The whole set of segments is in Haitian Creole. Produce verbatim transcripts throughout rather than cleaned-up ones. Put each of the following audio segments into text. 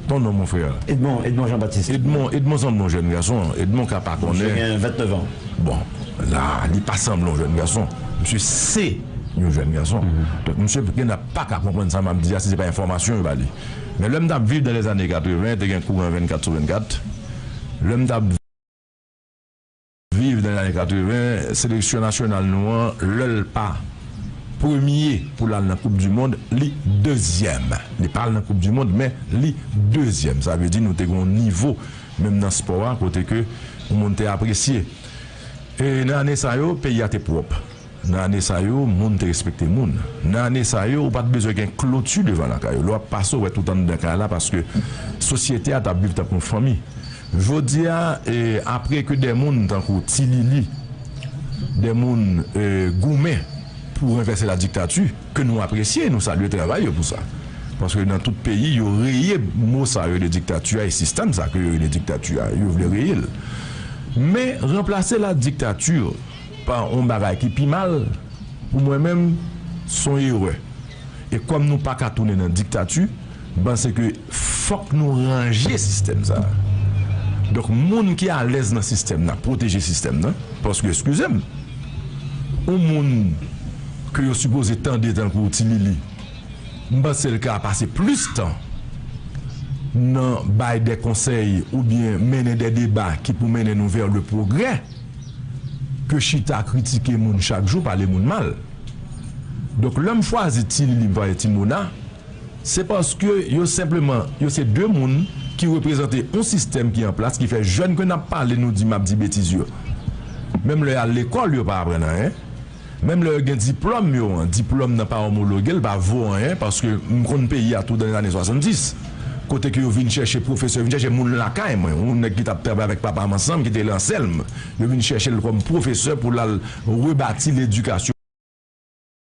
Ton non, mon frè. Edmond, Edmond Jean-Baptiste. Edmond, Edmond sanble yon jèn gason. Edmond ka pa konnen. Misye gen vennèf an. Bon, la, li pa sanble yon jèn gason. Misye se yon jèn gason. Donk, misye gen pa ka konprann sa m ap di a si se pa enfòmasyon yo ba li. Men lè m t ap viv nan lèzane katreven, te gen kouran vennkat sou vennkat. Lè m t ap viv nan lane katreven, seleksyon nasyonal nou an, lè l pa premye pou l al nan Koup di Mond, li dezyèm. Li pa al nan Koup di Mond, men li dezyèm. Sa vle di nou te gen yon nivo, menm nan spò a, kote ke yon moun te apresye. E nan ane sa yo, peyi a te pwòp. Nan ane sa yo, moun te respekte moun. Nan ane sa yo, ou pa t bezwen gen kloti devan lakay ou. Lè w ap pase, ou wè tout anndan kay la, paske sosyete a t ap viv tankou yon fanmi. Jodi a, e, apre ke de moun tankou Ti Lili, de moun, e, goumen pou ranvèse la diktati, ke nou apresye, nou salye travay yo pou sa. Paske nan tout peyi, yo reye mo sa yo de diktati a e sistèm sa ke yo rele diktati a, yo vle reye l. Men, ranplase la diktati pa yon bagay ki pi mal, pou mwen menm, se yon erè. E kòm nou pa ka tounen nan diktati, m panse ke fòk nou ranje sistèm sa a. Donk, moun ki alèz nan sistèm nan, pwoteje sistèm nan. Paske, eskize m, yon moun ke yo sipoze tande tankou Ti Lili, m panse l ka pase plis tan nan bay de konsèy oubyen mennen de deba ki pou mennen nou vè le pwogrè ke chita kritike moun chak jou, pale moun mal. Donk, lè m chwazi Ti Lili, m pale Ti Mona, se paske yo senpleman, yo se de moun ki reprezante yon sistèm ki an plas, ki fè jèn ke n ap pale, nou di m ap di betiz yo. Menm lè y al lekòl, yo pa aprann anyen. Menm lè yo gen diplòm yo an, diplòm nan pa omologe, l pa vo anyen, paske m konn peyi a tou nan lane swasanndis. Kote ke yo vin chèche pwofesè, vin chèche moun lakay mwen, yon nèg ki t ap travay avèk papa m ansanm, ki te lan sèl m. Yo vin chèche l kòm pwofesè pou l al rebati ledikasyon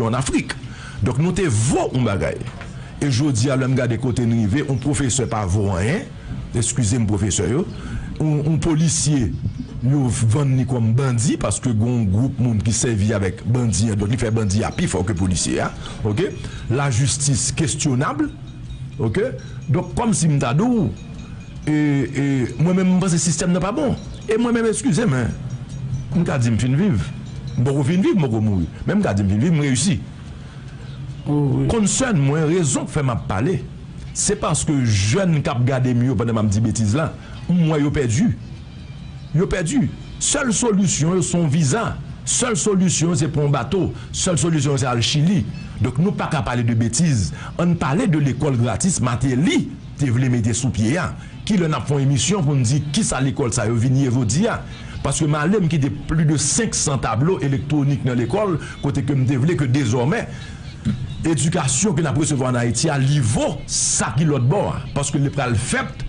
an Afrik. Donk, nou te vo yon bagay. E jodi a, lè m gade kote n rive, yon pwofesè pa vo anyen, eskize m, pwofesè yo, yon, yon polisye, yo vann li kòm bandi, paske gen yon gwoup moun ki sèvi avèk bandi an, donk li fè bandi a pi fò ke polisye a, oke? Lajistis kestyonab, oke? Donk, kòmsi m ta di w, e, e, mwen menm, m panse sistèm nan pa bon. E mwen menm, eskize m, en, m ka di m fin viv. M poko fin viv, m poko mouri. Men m ka di m fin viv, m reyisi. Konsèn mwen, rezon k fè m ap pale, se paske jèn k ap gade m yo pandan m ap di betiz la, m wè yo pèdi. Yo pèdi. Sèl solisyon yo se yon viza. Sèl solisyon yo se pran yon bato. Sèl solisyon yo se al Chili. Donk, nou pa ka pale de betiz. Ann pale de lekòl gratis Martelly te vle mete sou pye a. Kilè n ap fè yon emisyon pou n di kisa lekòl sa yo vin ye jodi a? Paske m ale, m kite plis de senk san tablo elektwonik nan lekòl, kote ke m te vle ke dezòmè edikasyon ke n ap resevwa ann Ayiti a, li vo sa ki lòt bò a, paske li pral fèt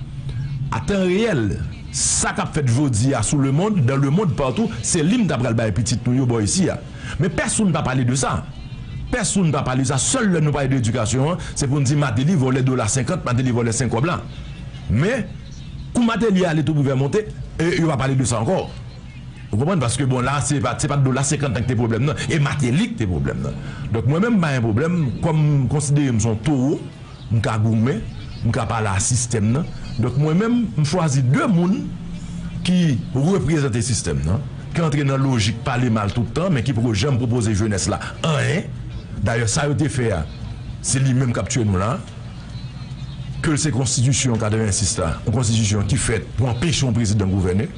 a tan reyèl. Sa k ap fèt jodi a sou lemonn, dans le monde, partout, se li m ta pral bay pitit nou yo bò isi a. Men pèsonn pa pale de sa. Pèsonn pa pale de sa. Sèl lè nou pale de edikasyon an, se pou n di Martelly vòlè dola senkant, Martelly vòlè senk kòb la. Men, kou Martelly ale tou pou fè monte, e yo pa pale de sa ankò. Ou konprann? Paske, bon, la, se pa, se pa dola senkant lan ki te pwoblèm nan, e Martelly ki te pwoblèm nan. Donk, mwen menm, m pa gen pwoblèm, kòm m konsidere m se yon towo, m ka goumen, m ka pale a sistèm nan. Donk, mwen menm, m chwazi de moun ki reprezante sistèm nan, ki antre nan lojik pale mal tout tan, men ki poko janm pwopoze jenès la anyen. Dayè, sa yo te fè a, se li menm k ap tiye nou la. Ke l se konstitisyon katrevensis la, yon konstitisyon ki fèt pou anpeche yon prezidan gouvène,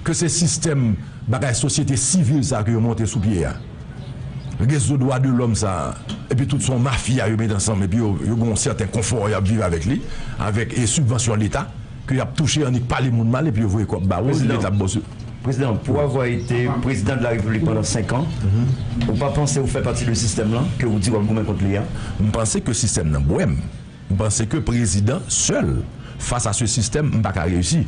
ke se sistèm bagay sosyete sivil sa ke yo monte sou pye a, rezo dwa de lòm sa a, epi tout se yon mafya yo met ansanm, epi yo, yo gen yon sèten konfò y ap viv avèk li, avèk, e, sibvansyon Leta, ke y ap touche annik pale moun mal, epi yo voye kòb ba ou, Prezidan. Leta ap ba w sou. Prezidan, pour avoir été président de la République pendant cinq ans, ou pa panse ou fè pati de sistèm lan, ke ou di w ap goumen kont li a? M panse ke sistèm nan bwè m. M panse ke prezidan sèl, fas a se sistèm, m pa ka reyisi.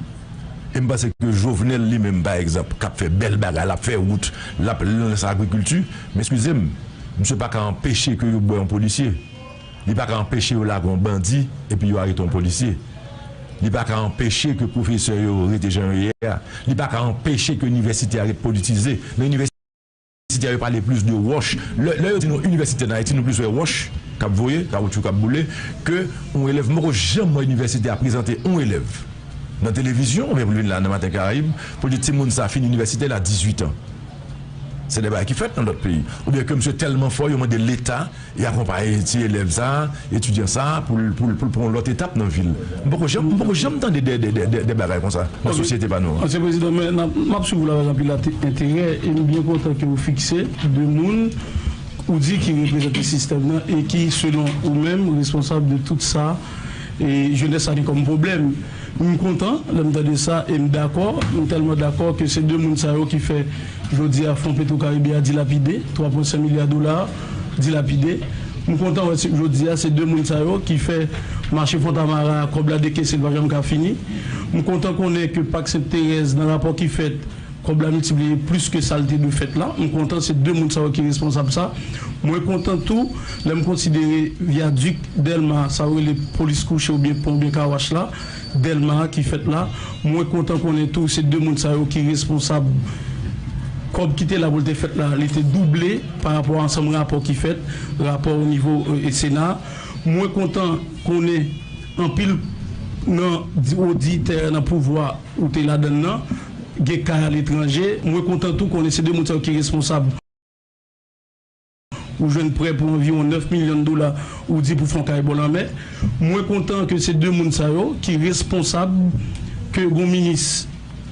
E m panse ke Jovenel li menm, pa egzanp, k ap fè bèl bagay, l ap fè wout, l ap lanse agrikilti, men eskize m, misye pa ka anpeche ke yo bwè yon polisye. Li pa ka anpeche yo lage yon bandi, epi yo arete yon polisye. Li pa ka anpeche ke pwofesè yo rete jan yo ye a. Li pa ka anpeche ke inivèsite a ret politize. Nan inivèsite a, yo pale plis de wòch. Lè, lè yo di nou inivèsite nan Ayiti, nou plis wè wòch. k ap voye, kawoutchou k ap boule, ke yon elèv, m poko janm wè inivèsite a prezante yon elèv nan televizyon, oubyen pou l vin la nan Maten Karayib, pou l di timoun sa fini inivèsite l a dizuit an. Se de bagay ki fèt nan lòt peyi. Oubyen ke misye tèlman fò, yo mande Leta e akonpaye ti elèv sa, etidyan sa, pou l, pou l, pou l pran yon lòt etap nan vi l. M poko janm, m poko janm tande de, de, de, de, de bagay konsa nan sosyete pa nou an. Ansyen prezidan, men n ap, m ap swiv ou la avèk anpil ate-, enterè, e m byen kontan ke ou fikse de moun ou di ki reprezante sistèm nan e ki, selon ou menm, responsab de tout sa e jenès la gen kòm pwoblèm. M kontan lè m tande sa e m dakò, m tèlman dakò ke se de moun sa yo ki fè jodi a Fon Petro Caribe a dilapide, twa pwen senk milya dola dilapide. M kontan wè se, jodi a se de moun sa yo ki fè mache Fontamara a, kòb la dekese, l pa janm ka fini. M kontan konnen ke Pak Sent Terèz, nan rapò ki fèt, kòb la miltipliye plis ke sa l te dwe fèt la. M kontan se de moun sa yo ki responsab sa. Mwen kontan tou lè m konsidere vyadik Dèlma, sa yo rele polis kouche oubyen pon oubyen kawach la, Dèlma a ki fèt la. Mwen kontan konnen tou se de moun sa yo ki responsab kòb ki te la pou l te fèt la, li te double pa rapò a ansanm rapò ki fèt, rapò o nivo, e, Sena. Mwen kontan konnen anpil nan di-, oditè nan pouvwa ou te ladann nan, gen kay aletranje. Mwen kontan tou konnen se de moun sa yo ki responsab ou jwenn prè pou anviwon nèf milyon dola, ou di pou fè yon kay bò lanmè. Mwen kontan ke se de moun sa yo ki responsab ke gon minis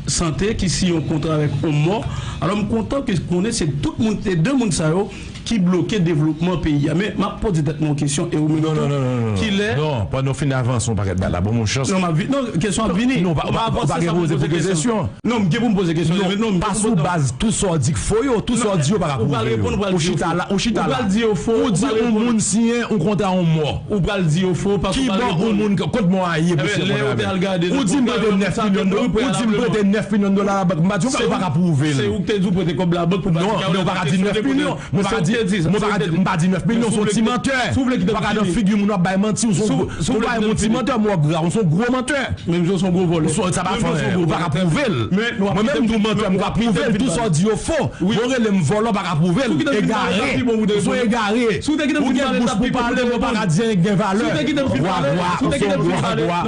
sante ki siyen yon kontra avèk yon mò. Alò, m kontan ke konnen se tout moun, se de moun sa yo ki bloke devlopman peyi a. Men, m ap poze tèt mwen yon kesyon, e ou menm tou, kilè... Non, non, non, non, non. Non, pandan w fin avanse yon pakèt bagay la, ban m yon chans. Non, m ap vi-, non, kesyon ap vini. Non, ou pa, ou pa, ou pa gen pou poze kesyon. Non, m gen pou m poze kesyon. Non, non, m gen pou m poze, non. Pas ou baz, tout sa w di k fo yo, tout sa w di yo pa ka pwouve yo. Ou chita la, ou chita la. Ou di yon moun siyen yon kontra yon mò. Ou pral di yo fo, paske ou pral reponn. Ki bò yon moun, kot mò a ye pou siyen kontra avè l? Ou di m prete nèf milyon dola, ou di m prete nèf milyon dola labank, m pa di w pa ka pwouve l. Se ou k te di w prete kòb labank pou bati kay ou. Non, men w pa ka di nèf milyon. Mwen pa ka di, mwen pa ka di, m pa di nèf milyon, se yon ti mantè. Ou pa ka nan figi moun w ap bay manti, ou se yon gwo, ou pa yon ti mantè, mwen w ap gra, ou se yon gwo mantè. Menm jan w se yon gwo vòlè. Ou se, sa pa fè anyen, ou pa ka pwouve l. Mwen menm, m di w mantè, m ka pwouve l, tout sa w di yo fo. Ou rele m vòlè, w pa ka pwouve l. Egare. Ou se egare. Ou gen bouch pou pale, men w pa ka di anyen k gen valè. Gwagwa, ou se yon gwagwa.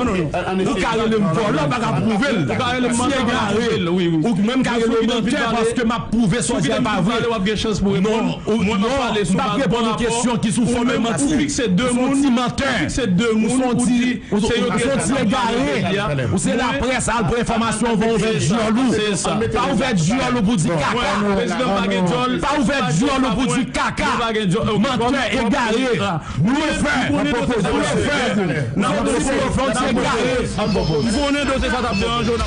Ou ka rele m vòlè, w pa ka pwouve l. Ti egare. Ou menm ka rele m mantè paske m ap pwouve sa w di a pa vre. Non, non, m p ap reponn yon kesyon ki sou fòm de manti. Ou se yon ti mantè. Ou se yon ti, ou se yon ti egare. Ou se laprès, al pran enfòmasyon anvan w ouvè dyòl ou. Pa ouvè dyòl ou pou di kaka. Pa ouvè dyòl ou pou di kaka. Mantè, egare. Blofè. Blofè. Ou se yon ti egare. M konnen dosye sa t ap deranje w.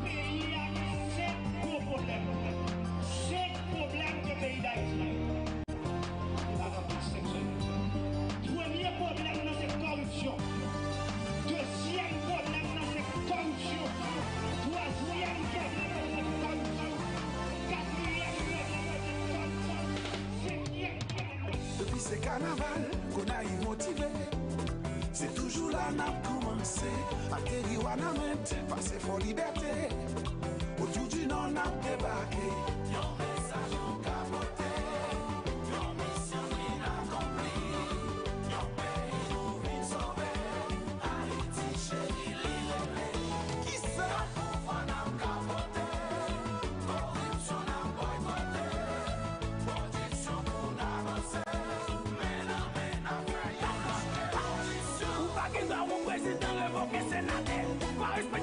Peyi a gen senk gwo pwoblèm. Senk pwoblèm ke peyi Dayiti gen. Li pa nan plis senk semèn. Premye pwoblèm nan se kòripsyon. Dezyèm pwoblèm nan se kòripsyon. Twazyèm pwoblèm nan se kòripsyon. Katriyèm pwoblèm nan se kòripsyon. Senkyèm pwoblèm nan... Depi se kanaval, Gonayiv motive. Se toujou la n ap kòmanse. Ateri Wanament, pase Fò Libète. Otoudinò n ap debake. Yon mesaj nou ka pote. Yon misyon ki n akonpli. Yon peyi nou vin sove. Ayiti cheri li rele. Kisa? Yon pouvwa n ap ka pote. Koripsyon n ap bòykote. Pwodiksyon pou n avanse. Men nan men n ap fè yon lòt revolisyon. Ou pa gen dwa wè yon prezidan revoke senatè. Pa respekte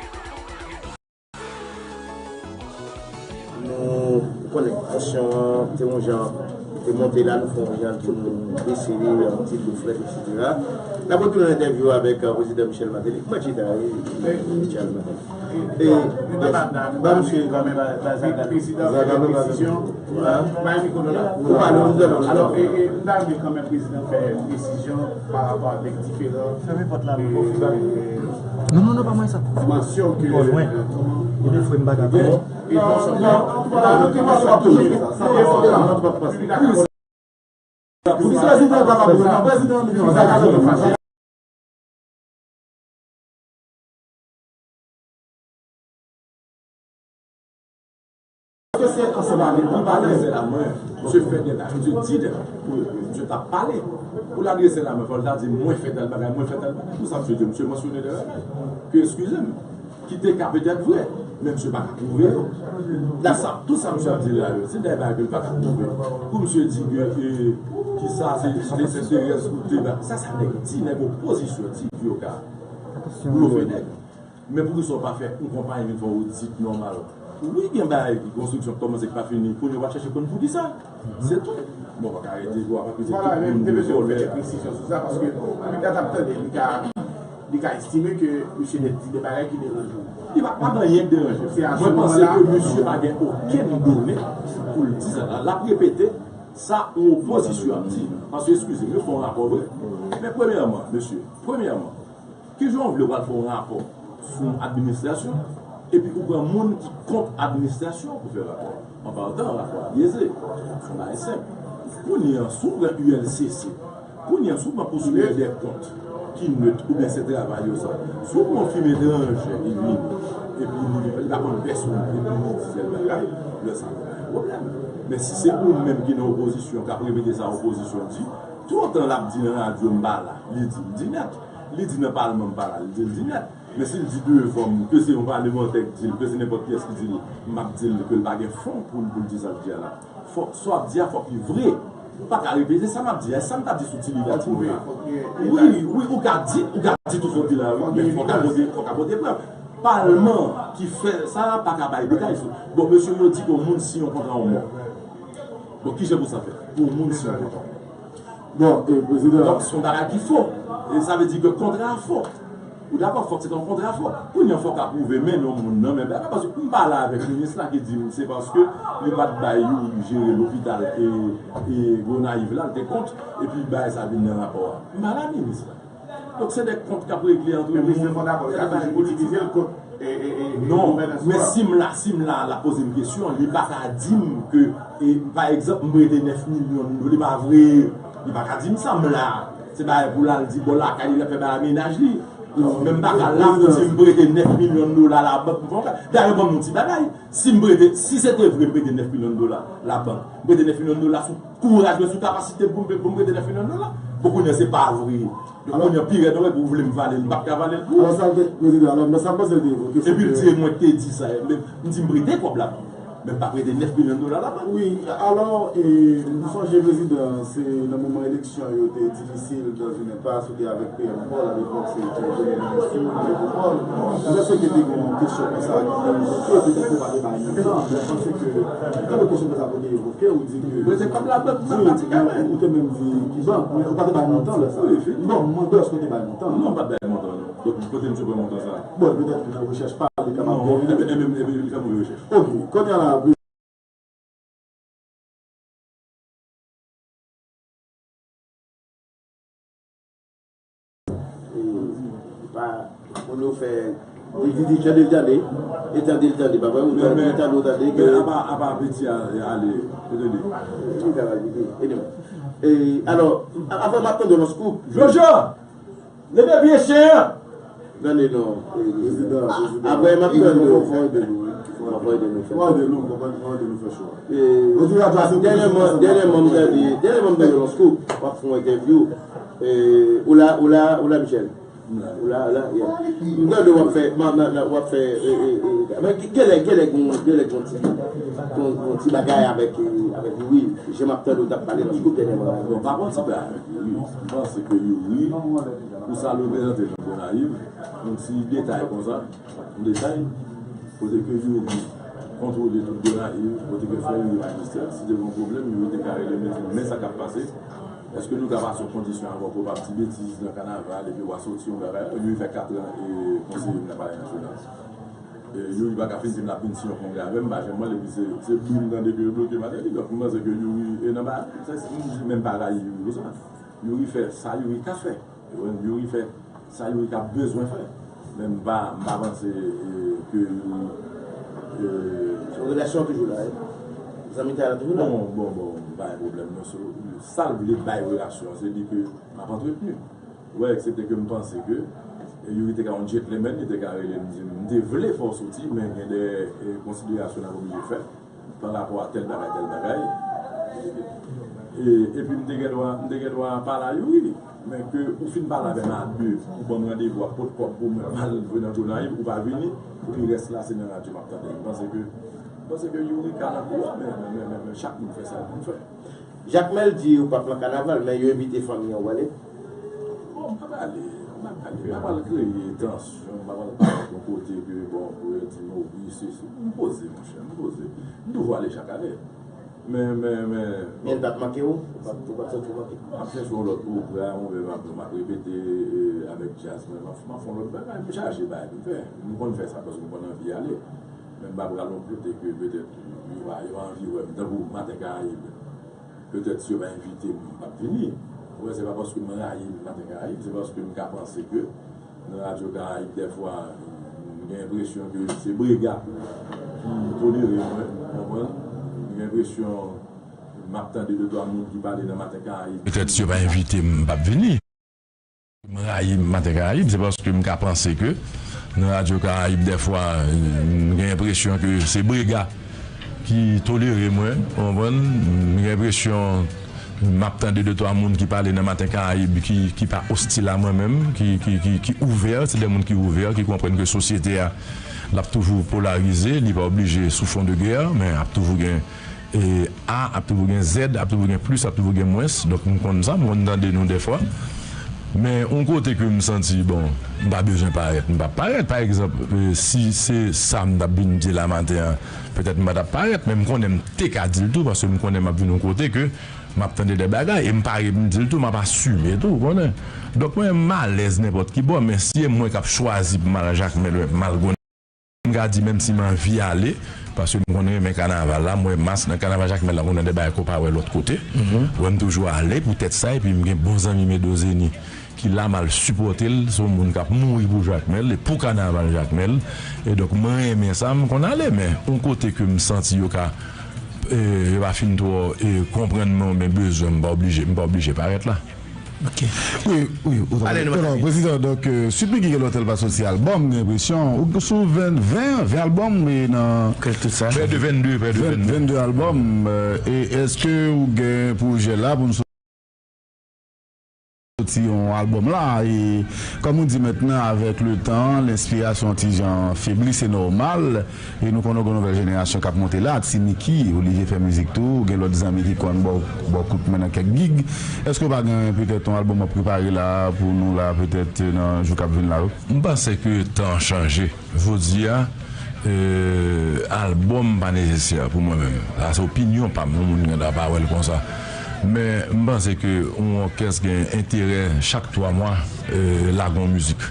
Nou konnen tansyon an te yon jan, te monte la, nou fè yon jan pou nou bese li, yon ti dlo frèt, etsetera. N ap retounen nan entèvyou avèk, euh, prezidan Michel Martelly. Kòman chita, eh, Michel Martelly? E, ba misye, prezidan pran desizyon. Bay mikwo nou la. Ou pale, ou di alò. Alò, e, e, m ta renmen kanmenm prezidan fè presizyon pa rapò avèk diferan, e, Non, non, non, pa mwen sa. Dimansyon ke, euh, kòman, e de fwa m pa ka gen, e non sèlman, e pa, e pa, e pa, Prezidan pa ka pran, prezidan li menm, sa ka fè fache. Paske se ansanm avèk nou pale. Misye fè dèt, misye di dèt. Misye t ap pale. Pou l adrese la men, fò l ta di, "Mwen fè tèl bagay, mwen fè tèl bagay." Pou sa, misye di, misye mansyone dèt. Ke, eskize m. Ki te ka petèt vre, men misye pa ka pwouve yo. La sa, tout sa misye ap di la yo, se de bagay ke l pa ka pwouve. Pou misye di ke, e, kisa, se, se, se, se rès ou te ba. Sa, sa nèg di, nèg opozisyon di, yo ka blofe nèg. Men poukisa w pa fè yon konpayi vin fè yon odit nòmal? Wi, gen bagay ki konstriksyon k kòmanse k pa fini, kounye a w ap chèche konn poukisa. Se tou. Bon, pa ka rete, w ap akize tout moun de vòlè. Vwala, men m te bezwen fè presizyon sou sa, paske moun ki t ap tande, li ka li ka estime ke misye te di de bagay ki deranje w. Li pa, pa gen anyen k deranje m. Mwen panse ke misye pa gen okenn done pou l di sa. L ap repete sa yon opozisyon ap di. Paske, eskize m, yo fè yon rapò vre. Men premyèman, mesye, premyèman, kijan w vle w al fè yon rapò sou yon administrasyon, epi ou pran moun ki kont administrasyon pou fè rapò? An partan, rapò a byeze. Se yon bagay senp. Kounye a, si w pran U L C C, kounye a, si w pran Contrôleur des comptes, ki nèt, oubyen se travay yo sa. Si w pran yon fim etranjè, li vini, epi li, li pa konn pèsonn, epi li di tèl bagay, lè sa, pa gen pwoblèm. Men si se ou menm ki nan opozisyon, k ap repete sa opozisyon di, toutan l ap di nan radyo, "M pa la," li di, "M di nèt." Li di nan palman, "M pa la," li di, "L di nèt." Men si l di devan m, ke se yon palemantè k di l, ke se nenpòt kiyès ki di l, m ap di l ke l pa gen fon pou l, pou l di sa l di a la. Fòk, sa w ap di a, fòk li vre. Ou pa ka repete sa m ap di a, e sa m t ap di sou Ti Liga, Ti Liga. Wi, wi, ou ka di, ou ka di tout sa w di la, wi, men fòk w ka pote, fòk w ka pote prèv. Palman ki fè sa a pa ka bay detay sou. Bon, mesye yo di ke yon moun siyen yon kontra yon mò. Bon, kijan pou sa fèt? Pou yon moun siyen yon kontra. Bon, e, prezidan. Donk, se yon bagay ki fo. E sa vle di ke kontra a fo. Ou dakò, fòk se te yon kontra fo. Kounye a, fòk w ka pwouve men non moun nan, men bagay, paske m pale avèk minis la ki di m se paske li pa t bay yo jere lopital e, e Gonayiv la, l te kont, epi bagay sa vin nan rapò a. M pale a minis la. Donk, se de kont k ap regle antre moun. Men prezidan Fondacor, l ka toujou itilize l kont, e, e, e, e, non, men si m la, si m la, l ap poze m kesyon, li pa ka di m ke, e, pa egzanp, m prete nèf milyon dola, li pa vre, li pa ka di m sa, m la. Se bagay pou l al di bò lakay li, l ap fè bagay menaj li. Men m pa ka la pou di m prete nèf milyon dola labank pou fè yon bagay. Dayè, ban m yon ti bagay. Si m prete, si se te vre m prete nèf milyon dola labank, m prete nèf milyon dola sou kouraj mwen, sou kapasite m pou m, pou m prete nèf milyon dola. Bon, kounye a, se pa vre. Donk, kounye a, pi rèd ankò, epi w vle m vale l, m p ap ka vale l pou ou. Alò, sa te, prezidan, alò, men sa m panse l te evoke, se ke epi l di, e mwen ki te di sa, men m di m prete kòb la. Men m pa prete nèf milyon dola labank. Wi, alò, e, m sonje prezidan, se nan moman eleksyon yo te difisil, dans une impasse, ou te avèk P M Paul, alepòk se te premye minis ou, Maître Paul. Mwen panse ke te gen yon kesyon konsa ki te evoke, petèt ke w pa te bay montan, men mwen panse ke, gen yon kesyon konsa pou te evoke, ou di ke... Mwen se kòb labank, wi, ou te menm di ki bank, men ou pa te bay montan lè sa. Wi, wi. Bon, mwen kwè èske w te bay montan? Non, m pa t bay montan, non. Donk, kote misye pran montan sa a? Bon, petèt nan rechèch pa, li kapab... Non, ebyen, ebyen, ebyen, li fè move rechèch. Ok, kounye a la, e, pa, pou nou fè Li di, di, tande l tande, e tande l tande, pa vre? Ou tande l tande, ou tande, men apa, apa piti a ale, kote li? Li ka pral piti, anyway. E, alò, a- apre m ap tande yon scoop. Jojo! Leve pye chen an! Tande non. Prezidan, prezidan. Apre m ap tande. Fò, fò ede nou, wi. Fò ede nou, fò ede nou, fò ede nou fè cho a. Dènyèman, dènyèman m tande, dènyèman m tande yon scoop, w ap fè yon entèvyou. E, ou la, ou la, ou la, Michel? Ou la, ou la, yeah. M tande w ap fè, w ap fè, e, e, e, men genlè, genlè gon, genlè gon ti, gon, gon ti bagay avèk, e, avèk Youri. Jan m ap tande w t ap pale nan scoop dènyèman. Bon, pa gon ti bagay avèk Youri. M panse ke Youri, pou sa l reprezante nan Gonayiv, yon ti detay konsa, yon detay, kote ke Youri kontwole tout Gonayiv, kote ke frè Youri majistra, si te gen yon pwoblèm, Youri te ka rele m, li di m, men sa k ap pase, èske nou ka pase yon kondisyon avè w pou w pa ap di betiz nan kanaval, epi w a soti yon bagay, Youri fè katran e konseye m nan Palè Nasyonal. E Youri pa ka fin di m l ap vin siyen yon kongrè avè m, m pa janm wè l, epi se, se bri m tande ke yo bloke Martelly, donk m panse ke Youri, e nan bagay, sa, m di menm pa rayi Youri konsa. Youri fè sa Youri ka fè. Ou konprann? Youri fè sa Youri ka bezwen fè. Men m pa, m pa panse, e, ke Youri, e, se yon relasyon toujou la, wi. Zanmitay la toujou la. Bon, bon, bon, m pa gen pwoblèm non, se sa l vle bay relasyon an, se li ke m ap antretni. Ou wè, eksepte ke m panse ke, e, Youri te ka yon gentleman, li te ka rele m, di m, m te vle fè w soti, men gen de, e, konsiderasyon n ap oblije fè pa rapò a tèl bagay, tèl bagay. E, epi m te gen dwa, m te gen dwa pale a Youri. Men ke ou fin pale avè m a de, ou ban m randevou, ap pot kòb pou mwen, m al jwe nan Gonayiv, ou pa vini, epi rès la se nan radyo m ap tande. M panse ke, m panse ke Youri ka nan kou a, men, men, men, men chak moun fè sa l konn fè. Jakmèl di ou p ap nan kanaval, men yo envite fanmi an, ou ale? Bon, m p ap ale, m p ap ale, m pa pral kreye tansyon, m pa pral parèt yon kote ke, bon, pou yo di m, o wi, sesi, m poze, monchè, m poze. M toujou ale chak ane. Men, men, men. Men l p ap manke w? Ou p ap, ou p ap santi w manke? M ap chèche yon lòt pwogram, oubyen m ap, m ap repete, e, avèk djaz mwen, m ap, m ap fè yon lòt bagay, m chaje bagay pou m fè. M konn fè sa paske m konn anvi ale. Men m pa pral yon kote ke petèt yo pa, yo pa anvi wè m, tankou Maten Karayib. Petèt si yo pa envite m, m p ap vini. Ou wè, se pa paske m rayi Maten Karayib, se paske m ka panse ke nan Radyo Karayib, dèfwa, m gen enpresyon ke se brega ki tolere mwen, ou konprann? M gen enpresyon, m ap tande de twa moun ki pale nan Maten Karayib. Petèt si yo pa envite m, m p ap vini. M rayi Maten Karayib, se paske m ka panse ke nan Radyo Karayib, dèfwa, m gen enpresyon ke se brega ki tolere mwen, ou konprann? M gen enpresyon, m ap tande de twa moun ki pale nan Maten Karayib ki, ki pa ostil a mwen menm, ki, ki, ki, ki ouvè, se de moun ki ouvè, ki konprann ke sosyete a, l ap toujou polarize, li pa oblije sou fon de gè, men ap toujou gen, e, A, ap toujou gen Z, ap toujou gen plis, ap toujou gen mwens. Donk, m konn sa, m konn tande nou dèfwa. Men, yon kote ke m santi, bon, m pa bezwen parèt, m p ap parèt. Pa egzanp, e, si se sa m t ap vin di la maten an, petèt m pa t ap parèt, men m konnen m te ka di l tou, paske m konnen m ap vin yon kote ke m ap tande de bagay, e m pare pou m di l tou, m ap asime tou, ou konnen. Donk, mwen, m alèz nenpòt ki bò, men si e mwen k ap chwazi pou m al Jakmèl, m al Gonayiv, m ka di menm si m anvi ale, paske m konn renmen kanaval la, m wè mas nan kanaval Jakmèl la, m konnen de bagay ke w pa wè lòt kote. Wè m toujou ale pou tèt sa, epi m gen bon zanmi Medo Zeni ki la, m al sipòte l, se yon moun k ap mouri pou Jakmèl e pou kanaval Jakmèl. E donk, mwen renmen sa, m konn ale, men yon kote ke m santi yo ka, e, yo pa fin twò, e, konprann mwen, men bezwen, m pa oblije, m pa oblije parèt la. Ok. Wi, wi, ou ta... Alò, prezidan, donk, e, Sweet Micky gen lontan l pa soti albòm, gen enpresyon, ou sou ven, ven, ven albòm, e nan... Prè de vennde, prè de vennde. Vennde albòm, e, e èske ou gen pwojè la pou n soti yon albòm la, e kòm ou di mentnan, avèk le tan, lenspirasyon ti jan febli, se nòmal, e nou konnen gen yon nouvèl jenerasyon k ap monte la, Ti Micky, Olivier fè mizik tou, gen lòt zanmi ki konn ba w, ba w kout men nan kèk gig. Èske w pa gen petèt yon albòm w ap prepare la pou nou la, petèt nan jou k ap vin la yo? M panse ke tan an chanje. Jodi a, e, albòm pa nesesè pou mwen menm. Sa se opinyon pa m, yon moun gen dwa pa wè l konsa. Men m panse ke yon òkès gen enterè chak twa mwa, e, lage yon mizik.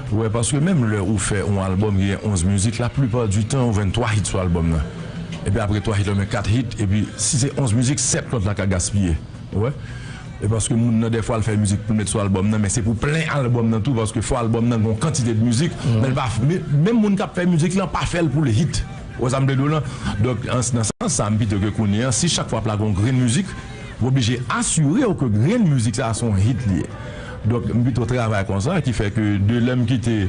Ou wè, paske menm lè ou fè yon albòm ki gen onz mizik, laplipa di tan ou jwenn twa hit sou albòm nan. Epi apre twa hit, ou jwenn kat hit, epi si se onz mizik, sèt lòt la ka gaspiye. Ou wè? E paske moun nan, dèfwa, l fè mizik pou l met sou albòm nan, men se pou plen albòm nan tou, paske fò albòm nan gen yon kantite de mizik, men l pa, men, menm moun k ap fè mizik lan pa fè l pou l hit. Ou wè sa m vle di w lan? Donk, an, nan sans sa, m pito ke kounye a, si chak fwa ap lage yon grenn mizik, w oblije asire w ke grenn mizik sa a se yon hit li ye. Donk, m pito travay konsa, ki fè ke de lè m kite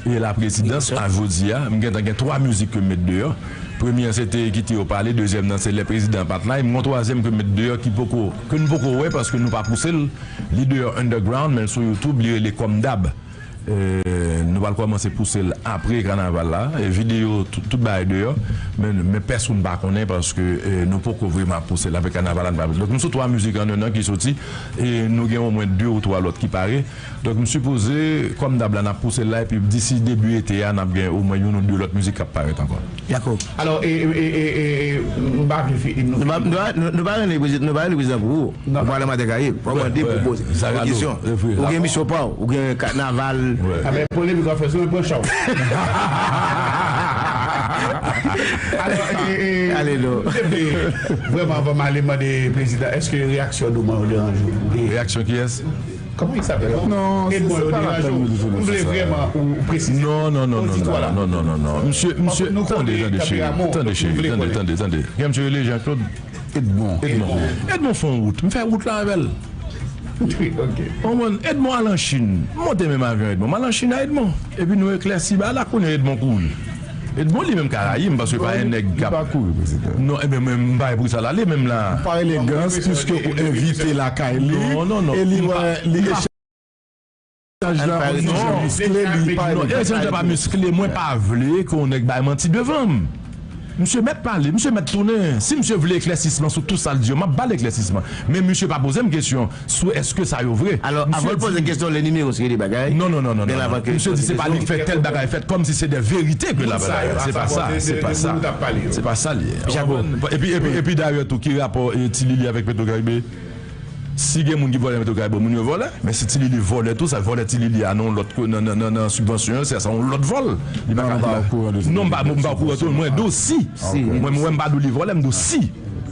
e la prezidans a jodi a, m gentan gen twa mizik ke m met deyò. Premye an se te Kite yo pale, dezyèm nan se Lè prezidan an pa t la, e m gen yon twazyèm ke m met deyò ki poko, ke n poko wè paske nou pa pouse l. Li deyò underground, men l sou YouTube, li rele Kòm Dab. E, nou pral kòmanse pouse l apre kanaval la. E videyo, tout, tout bagay deyò, men, men pèsonn pa konnen paske, e, nou poko vrèman ap pouse l apre kanaval la, n pa pouse l. Donk, nou sou twa mizik an ennan ki soti, e nou gen omwen de ou twa lòt ki pare. Donk, m sipoze, kòm dab la, n ap pouse l la, epi disi debi ete a, n ap gen omwen youn ou de lòt mizik k ap parèt ankò. Jacob. Alò, e, e, e, e, e, m pa vle fi-, nou Nou pa, nou pa, nou, nou pa rele prezidan, nou pa rele prezidan pou ou. Non. Ou pa nan Madan Karayib. Fò mande pou poze. Yon kesyon. Ou gen emisyon pa w, ou gen kanaval. Avèk polemik w ap fè sou mwen, pran chay w. Alò, e, e, e, Ale, non. M te vle, vrèman, anvan m ale mande prezidan, èske reyaksyon Doman yo deranje w? Reyaksyon kiyès? Comment il s'appelle? Non, se, Edmond, se pa la pèn nou di nou sa. M vle vrèman ou, ou presize. Non, non, non, non, non, non, non, non, non. Misye, misye, tande, tande, cheri. Tande, cheri, tande, tande, tande. Gen misye rele Jean Claude. Edmond. Edmond. Edmond fè yon wout. M fè wout la avè l. Ok. Konprann? Edmond al an Chin. M monte menm avyon Edmond. M al an Chin a Edmond. Epi nou eklèsi bagay la, kounye a Edmond kouri. Edmond li menm ka rayi m paske pa yon nèg k ap. Li pa kouri, prezidan. Non, ebyen, men m pa gen pou sa l ale menm la. Pa elegans, piske ou envite lakay li, e li wè, li echanj la, yon ti jan miskle, li pa elegans. Non, echanj la pa miskle, mwen pa vle ke yon nèg bay manti devan m. Misye mèt pale, misye mèt tounen. Si misye vle eklèsisman sou tout sa l di yo, m ap ba l eklèsisman. Men misye pa poze m kesyon sou èske sa yo vre. Alò, avan l poze kesyon, le numéro, se de bagay. Non, non, non, non, non, non. Misye di se pa li k fè tèl bagay fèt, kòmsi se de verite ke l ap bay. Se pa sa, se pa sa. Se pa sa l ye. Epi, epi, epi dayè tou, ki rapò, e, Ti Lili avèk Petro Caribe? Si gen moun ki vòlè Petro Caribe, moun yo vòlè. Men si Ti Lili vòlè tou, sa vòlè Ti Lili a nan lòt ko-, nan, nan, nan, nan sibvansyon, se sa yon lòt vòl. Li pa ka, li pa, non, m pa, m pa okouran tou, mwen di w si. Mwen, mwen, m pa di w li vòlè, m di w si.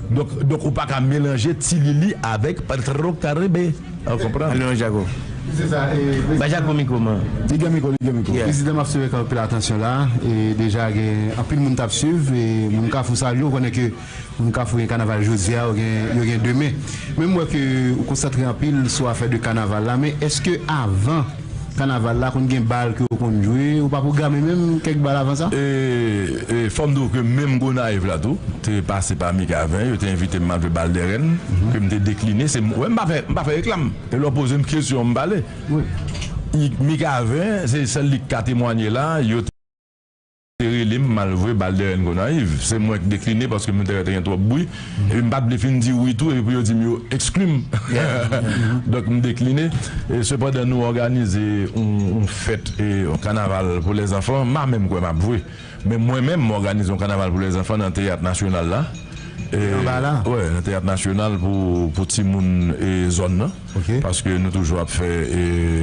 Donk, donk, ou pa ka melanje Ti Lili avèk Petro Caribe. Ou konprann? Alon Jago. Se sa, e, Ba Jago mikwo, man. Li gen mikwo, li gen mikwo. Yeah. Prezidan, m ap swiv avèk anpil atansyon la. E deja gen anpil moun t ap swiv. E moun Kafou salye w, konnen ke moun Kafou gen kanaval jodi a, yo gen, yo gen demen. Men m wè ke ou konsantre anpil sou afè de kanaval la. Men èske avan kanaval la, konn gen bal ke ou konn jwe, ou pa pwograme menm kèk bal avan sa? E, e, fò m di w ke menm Gonayiv la tou, te pase pa Mikaven, yo te envite m al jwe bal dè rèn, ke m te dekline. Se m, wè, m pa fè, m pa fè reklam. E lè w poze m kesyon, m pale. Wi. I, Mikaven, se sèl li k ka temwanye la, yo te rele m, m al jwe bal dè rèn Gonayiv. Se mwen k dekline paske m te wè te gen twòp bri. Epi m pa t vle fin di wi tou, epi pou yo di m yo ekskli m. Donk, m dekline. E sepandan, nou òganize yon, yon fèt, e, yon kanaval pou lèzanfan. M pa menm kwè m ap jwe. Men mwen menm, m òganize yon kanaval pou lèzanfan nan Teyat Nasyonal la. E, anba la? Wè, nan Teyat Nasyonal pou, pou timoun, e, zòn nan. Ok. Paske nou toujou ap fè, e,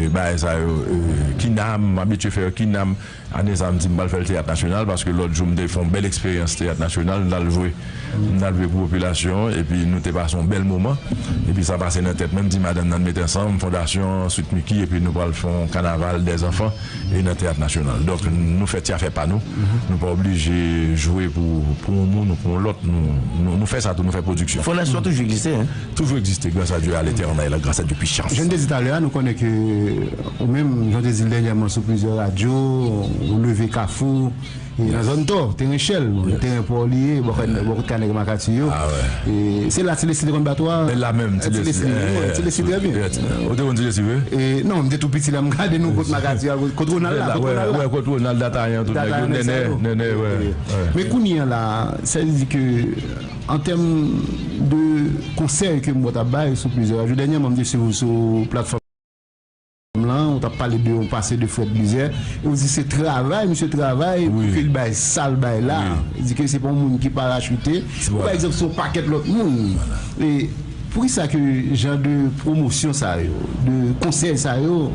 bagay sa yo, e, Kinam, m abitye fè yo Kinam. Ane sa a, m di m pral fè l Teyat Nasyonal, paske lòt jou, m te fè yon bèl eksperyans Teyat Nasyonal, m t al jwe. M t al jwe pou popilasyon an, epi nou te pase yon bèl moman. Epi sa pase nan tèt mwen, m di madanm nan, n mete ansanm, fondasyon, Sweet Mickey, epi nou pral fè yon kanaval dèzanfan, e nan Teyat Nasyonal. Donk, nou fè ti afè pa nou. Nou pa oblije jwe pou, pou yon moun ou pou yon lòt. Nou, nou, nou fè sa tou, nou fè pwodiksyon. Fondasyon toujou egziste, hein? Toujou egziste, grâce à Dieu, à l'Éternel, grâce à Dieu puissance. Jan m te di talè a, nou konnen ke ou menm, jan w te di l dènyèman sou plizyè radyo, ou leve Kafou, e nan zòn Tò, teren Shell, bon, teren pa w li ye, bò kote, bò kote kanèg Makati yo. E se la Ti Leslie te konn bat ou a? E la menm, Ti Leslie, wi, Ti Leslie trè byen. Ou te konn Ti Leslie vre? E non, m te tou piti la, m gade nou kont Makati a, kont Ronald la, kont Ronald la. Wè, kont Ronald, Datayan, tout nèg yo, Nènè, Nènè, wè. Men kounye a la, sa vle di ke an tèm de konsèy ke m wè w t ap bay sou plizyè radyo, dènyèman m te swiv ou sou platfòm lan, ou t ap pale de yon pase de frèt mizè, e ou di se travay, misye travay pou ke l bay sa l bay la. Li di ke se pa yon moun ki parachite, ou pa egzanp se yon pakèt lòt moun. E poukisa ke jan de pwomosyon sa yo, de konsèy sa yo,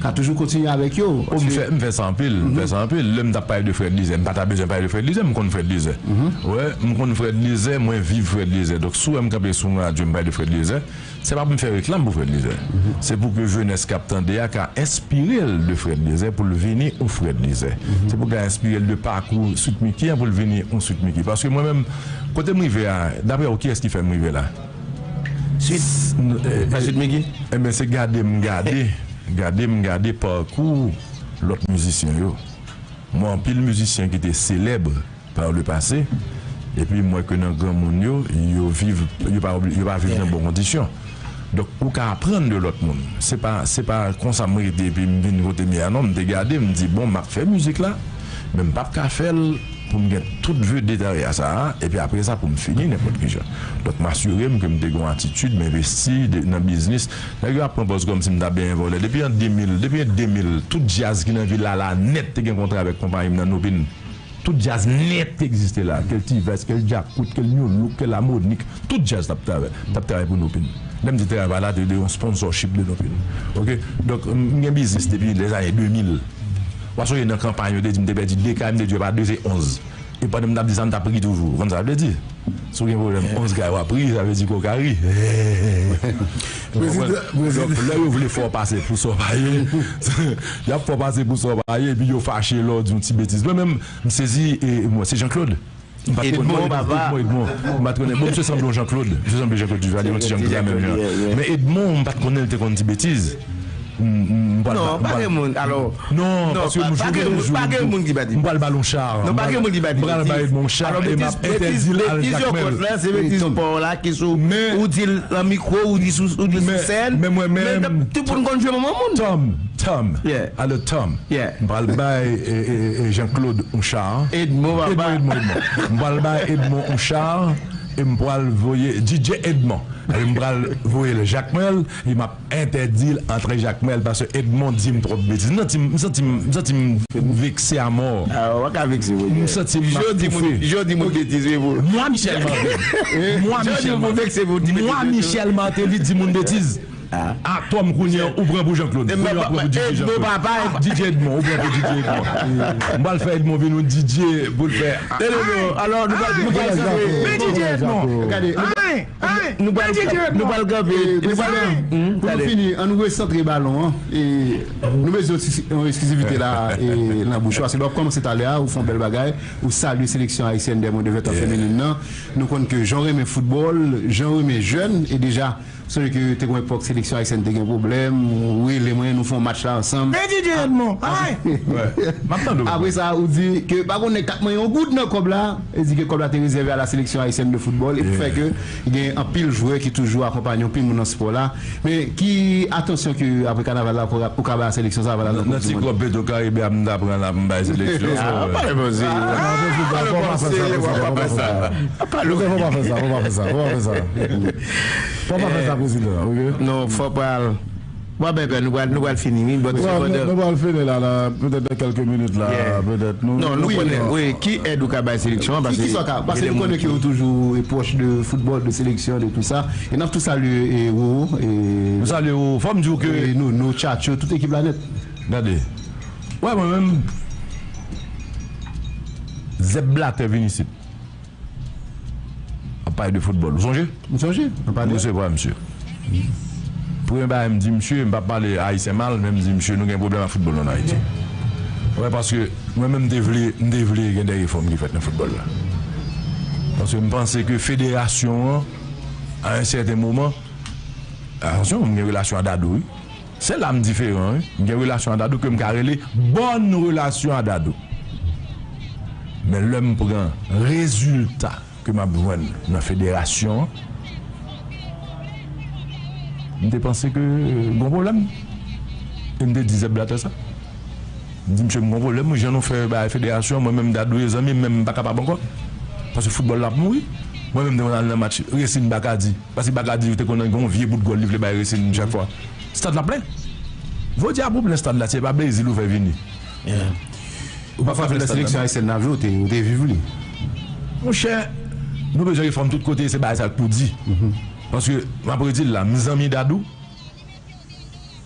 a toujou kontinye avèk yo. Oh, m fè, m fè sa anpil, m fè sa anpil. Lè m t ap pale de Fred Lizè, m pa ta bezwen pale de Fred Lizè, m konn Fred Lizè. Wè, m konn Fred Lizè, mwen viv Fred Lizè. Donk, si w wè m kanpe sou yon radyo, m pale de Fred Lizè, se pa pou m fè reklam pou Fred Lizè. Se pou ke jenès k ap tande a ka enspire l de Fred Lizè, pou l vini yon Fred Lizè. Se pou l ka enspire l de pakou Sweet Micky an, pou l vini yon Sweet Micky. Paske mwen menm, kote m rive a, daprè w, kiyès ki fè m rive la? Sweet, pa Sweet Micky? Enben, se gade m gade, gade m gade pakou lòt mizisyen yo. M wè anpil mizisyen ki te selèb par le passé, epi m wè ke nan granmoun yo, yo viv, yo pa, yo pa viv nan bon kondisyon. Donk, ou ka aprann de lòt moun. Se pa, se pa konsa m rete epi m vin kote m ye a non, m te gade, m di, bon, m ap fè mizik la, men m p ap ka fè l pou m gen tout ve detay a sa a, epi apre sa pou m fini nenpòt ki jan. Donk, m asire m ke m te gen yon atitid, m envesti de, nan biznis. Nèg yo ap pran pòz kòmsi m ta benyen vòlè. Depi an de mil, depi an de mil, tout djaz ki nan vil la, la nèt te gen kontra avèk konpayi m nan Nopin. Tout djaz nèt ki egziste la, ke l T-Vès, ke l Djakout, ke l New Look, ke l Amonik, tout djaz t ap travay, t ap travay pou Nopin. Lè m di travay la, te de yon sponsorship de Nopin. Oke? Donk, m gen biznis depi lèzane de mil. W a sonje nan kanpay, yo te di m te pèdi de kay, m te di yo pa de, se onz. E pandan m t ap di sa, m t ap ri toujou. Ou konn sa sa vle di? Si w gen pwoblèm, onz kay w ap ri, sa vle di ke w ka ri. Donk, lè yo vle fè w pase pou sa w pa ye, y ap fè w pase pou sa w pa ye, epi yo fache lè w di yon ti betiz. Mwen menm, m sezi, e, mwen, se Jean Claude. M pa t konnen Edmond, Edmond, Edmond. M pa t konnen. Bon, misye sanble yon Jean Claude. Misye sanble Jean Claude Duvalier, yon ti Jean Claude la menm jan. Men Edmond, m pa t konnen l te konn ti betiz. M, m, m pral Non, pa gen moun. Alò, non, paske m jwe jwe. Pa gen moun ki pa di. M pral ba l yon cha. Non, pa gen moun ki pa di. M pral ba Edmond yon cha e m ap entèdi l al Jakmèl. Betiz yo kont la, se betiz pa w la ki sou, ou di l nan mikwo, ou di sou, ou di sou sèn. Men mwen menm, tout moun konn jwe manman moun. Tom, Tom. Alò, Tom. M pral bay, e, e, e, Jean Claude yon cha. Edmond, papa. Edmond, Edmond, Edmond. M pral bay Edmond yon cha e m pral voye D J Edmond. E m pral voye l Jakmèl e m ap entèdi l antre Jakmèl paske Edmond di m twòp betiz. M santi m, m santi m, m santi m vekse amò. Ah, ou pa ka vekse, wi. M santi m ap toufe. Jodi moun betiz, wi, pou. Mwa Michel Martelly. Mwa Michel Martelly. Mwa Michel Martelly di moun betiz. A Tom kounye an, ou pran pou Jean Claude. Kounye an, pran pou D J Jean Claude. Edmond, papa. D J Edmond, ou pran pou D J Edmond. M pral fè Edmond vin yon D J pou l fè. Alò, nou pral, nou pral, men D J Edmond. Gade, nou pral, nou pral kanpe. Prezidan, pou nou fini, ann nou resantre balon an. E nou bezwen yon eksklizivite la, e nan bouch ou. Paske lè w ap kòmanse talè a, ou fè yon bèl bagay, ou salye seleksyon ayisyèn dè mwen de vèt an feminin nan. Nou konn ke jan w renmen foutbòl, jan w renmen jèn, e deja, sonje ke te gen yon epòk seleksyon ayisyèn te gen pwoblèm, ou rele mwen, nou fè yon match la ansanm. Men D J Edmond, ay! M ap tande w. Apre sa, ou di ke pa gen nèg k ap manyen yon goud nan kòb la, e di ke kòb la te rezève a la sélection haïtienne de football, e pou fè ke gen anpil jwè ki toujou akonpanye anpil moun nan spò la. Men ki atansyon ke apre kanaval la, ou ka bay a seleksyon sa, avan la nan Koup di Mond? Nan ti kòb Petro Caribe a, m ta pran la pou m bay seleksyon sa. Ah, pa repoze. Pa repoze, pa repoze, pa repoze. Fò pa fè sa, fò pa fè sa, fò pa fè sa. Fò pa fè sa, prezidan, oke? Non, fò pa al. Bon, ben, ben, nou pral, nou pral fini, wi. Bon, sepandan, nou pral fini la, la, petèt nan kèlke minit la, petèt nou. Non, nou konnen, wi, ki èd ou ka bay seleksyon an, paske, paske nou konnen ke ou toujou pwòch de foutbòl, de seleksyon, de tout sa. E n ap tou salye, e, Roro, e, nou salye Roro. Fò m di w ke, e, nou, nou, Tchatcho, tout ekip la nèt. Gade. Wè, mwen menm, Zèb Blatè vin isit. Ap pale de foutbòl. Ou sonje? M sonje. M resevwa misye. Premye bagay m di misye, m p ap pale ayisyen mal, men m di misye, nou gen pwoblèm ak foutbòl ann Ayiti. Wè, paske mwen menm, m te vle, m te vle gen de refòm ki fèt nan foutbòl la. Paske m panse ke federasyon an, a yon sèten moman, atansyon, m gen relasyon a Dadou, wi. Se la m diferan, wi. M gen relasyon a Dadou ke m ka rele bòn relasyon a Dadou. Men lè m pran rezilta ke m ap jwenn nan federasyon an, m te panse ke, euh, gon pwoblèm. E m te di Zèb Blatè sa. M di, "Mesye, m gon pwoblèm, wi, jan nou fè bagay federasyon, mwen menm Dadou e zanmi m, men m pa kapab ankò. Paske foutbòl la ap mouri." Mwen menm, m te konn al nan match Racing Bacardie. Paske Bacardie te konn gen yon vye bout gòl li vle bay Racing chak fwa. Stad la plen. Jodi a pou plen stad la, se pa Brezil ou fè vini. Ou pa frape nan seleksyon ayisyèn nan, ou te, ou te viv li. Monchè, nou bezwen refòm tout kote, se bagay sa k pou di. Paske, m ap redi l la, m zanmi Dadou.